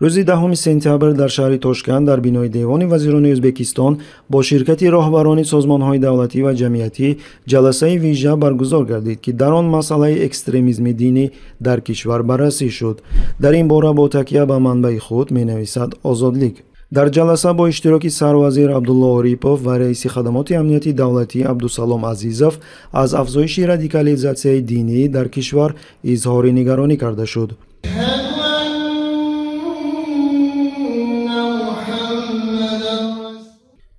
Рӯзи 10 сентябр дар шаҳри Тошканд дар бинои Девони вазирони Ӯзбекистон бо ширкати роҳбарони созмонҳои давлатӣ ва ҷамъиятӣ ҷаласаи вижа баргузор гардид, ки дар он масъалаи экстремизми динӣ дар кишвар баррасӣ шуд. Дар ин бора бо такя ба манбаи худ менависад Озодлик. Дар ҷаласа бо иштироки сарвазир Абдулло Орипов ва раиси хадамоти амнияти давлатӣ Абдусалом Азизов аз афзоиши радикализатсияи динӣ дар кишвар изҳори нигаронӣ карда шуд.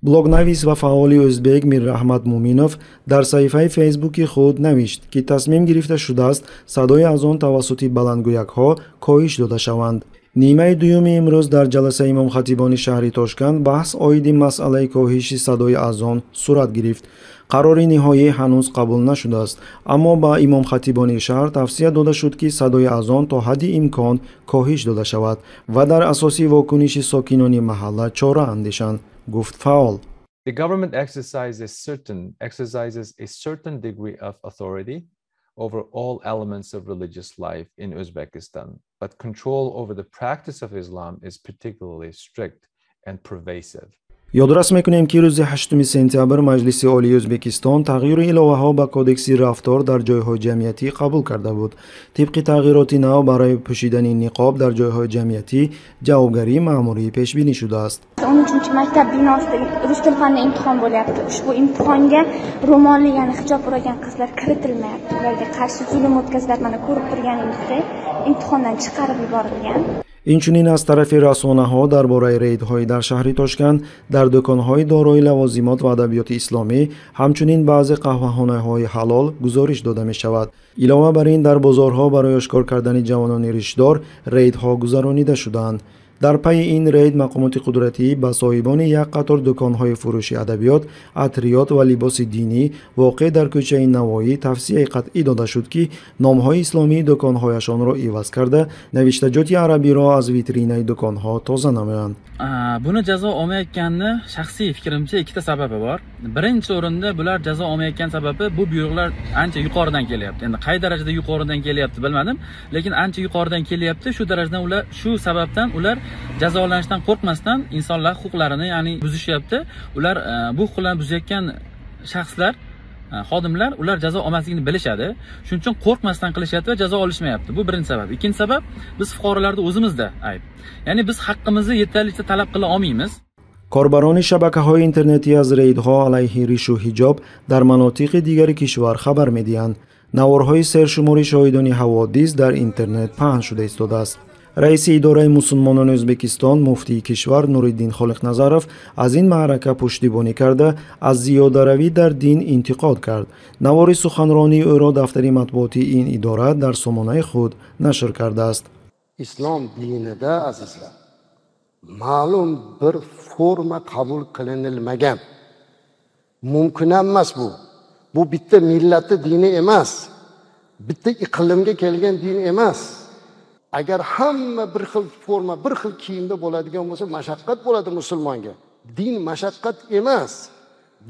Блогнавис ва фаъоли ӯзбек Мирраҳмат Муминов дар саҳифаи фейсбуки худ навишт, ки тасмим гирифта шудааст садои азон тавассути баландгӯякҳо коҳиш дода шаванд. Нимаи дуюми имрӯз дар ҷаласаи имомхатибони шаҳри Тошканд баҳс оиди масъалаи коҳиши садои азон сурат гирифт. Қарори ниҳоӣ ҳанӯз қабул нашудааст, аммо ба имомхатибони шаҳр тавсия дода шуд, ки садои азон то ҳадди имкон коҳиш дода шавад ва дар асоси вокуниши сокинони маҳалла чора андешанд, гуфт фаъол. The government exercises a certain degree of authority over all elements of religious life in Uzbekistan, but control over the practice of Islam is particularly strict and pervasive. Ёдрас мекунем, ки рӯзи 8 сентябр Маҷлиси Олии Ӯзбекистон тағйиру иловаҳо ба кодекси рафтор дар ҷойҳои ҷамъиятӣ қабул карда буд. Тибқи тағйироти нав барои пӯшидани ниқоб дар ҷойҳои ҷамъиятӣ ҷавобгарии маъмурӣ пешбинӣ шудааст. 13-maktab binosida rus tili fanidan imtihon bo'lyapti. Ushbu imtihonga ro'molli, ya'ni hijob o'ragan qizlar kiritilmayapti. Ularga qarshi zulm o'tkazilyapti. Mana ko'rib turganingizdek, imtihondan chiqarib yuborilgan. Инчунин аз тарафи расонаҳо дар бораи рейдҳои дар шаҳри Тошканд дар дуконҳои дорои лавозимот ва адабиёти исломӣ, ҳамчунин баъзе қаҳвахонаҳои ҳалол гузориш дода мешавад. Илова бар ин, дар бозорҳо барои ошкор кардани ҷавонони ришдор рейдҳо гузаронида шудаанд. Дар пайи ин рейд мақомоти қудратӣ ба соҳибони як қатор дуконҳои фурӯши адабиёт, атриёт ва либоси динӣ воқеъ дар кӯчаи Навоӣ тавсияи қатъӣ дода шуд, ки номҳои исломии дуконҳояшонро иваз карда, навиштаҷоти арабиро аз витринаи дуконҳо тоза намоянд. Buni jazo olmayotganini shaxsiy fikrimcha ikkita sababi bor. Birinchi o'rinda bular jazo olmayotgan sababi bu buyruqlar ancha yuqoridan kelyapti. Endi qay darajada yuqoridan kelyapti bilmadim, lekin ancha yuqoridan kelyapti. Shu darajadan ular, shu sababdan ular jazolanishdan qo'rqmasdan insonlar huquqlarini, ya'ni buzishyapti. Ular bu huquqlarni buzayotgan shaxslar, xodimlar, ular jazo olmasligini bilishadi. Shuning uchun qo'rqmasdan qilishyapti va jazo olishmayapti. Bu birinchi sabab. Ikkinchi sabab, biz fuqarolarda o'zimizda ayb. Ya'ni biz haqqimizni yetarlicha talab qila olmaymiz. Корбарони шабакаҳои интернетӣ аз рейдҳо алайҳи ришу ҳиҷоб дар манотиқи дигари кишвар хабар медиҳанд. Наворҳои сершумори шоҳидони ҳаводис дар интернет паҳн шуда истодааст. Раиси идораи мусулмонони Ӯзбекистон, муфтии кишвар Нуриддин Холиқназаров аз ин маърака пуштибонӣ карда, аз зиёдаравӣ дар дин интиқод кард. Навори суханронии ӯро дафтари матбуотии ин идора дар сомонаи худ нашр кардааст. Islom dinida, azizlar, ma'lum bir forma qabul qilinilmagan. Mumkin emas bu. Bu bitta millatni dini emas, bitta iqlimga kelgan din emas. Agar hamma bir xil forma, bir xil kiyimda bo'ladigan bo'lsa, mashaqqat bo'ladi musulmonga. Din mashaqqat emas.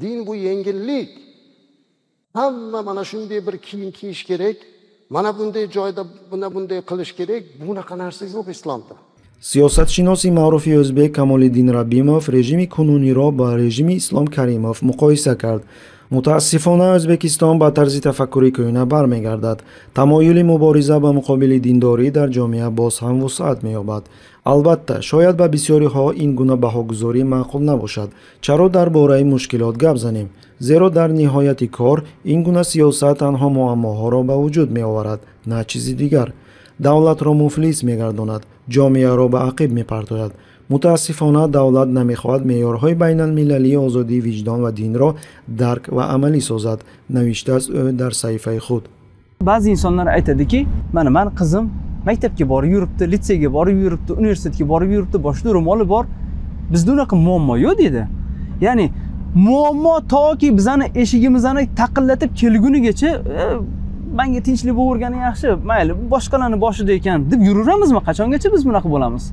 Din bu yengillik. Hamma mana shunday bir kiyim kiyish kerak, mana bunday joyda buna bunday qilish kerak, bunaqa narsa yo'q islomda. Сиёсатшиноси маъруфи ӯзбек Камолиддин Рабимов режими кунуниро ба режими Ислом Каримов муқоиса кард. Мутаассифона, Ӯзбекистон ба тарзи тафаккури кӯҳна бармегардад. Тамоюли мубориза ба муқобили диндорӣ дар ҷомеа боз ҳам вусъат меёбад. Албатта, шояд ба бисёриҳо ин гуна баҳогузорӣ маъқул набошад. Чаро дар бораи мушкилот гап занем? Зеро дар ниҳояти кор ин гуна сиёсат танҳо муаммоҳоро ба вуҷуд меоварад, на чизи дигар. Давлатро муфлис мегардонад, ҷомеаро ба ақиб мепартояд. Мутаассифона, давлат намехоҳад меъёрҳои байналмилалии озодии виҷдон ва динро дарк ва амалӣ созад, навиштааст ӯ дар саҳифаи худ. Ba'zi insonlar aytadiki, mana mani qizim maktabga borib yuribdi, litseyga borib yuribdi, universitetga borib yuribdi, boshida ro'moli bor. Bizda unaqa muammo yo'q dedi. Ya'ni muammo toki bizani eshigimizni taqillatib kelgunigacha menga tinchlik bo'lavergani yaxshi, mayli, boshqalarning boshida ekan deb yuraveramizmi? Qachongacha biz bunaqa bo'lamiz?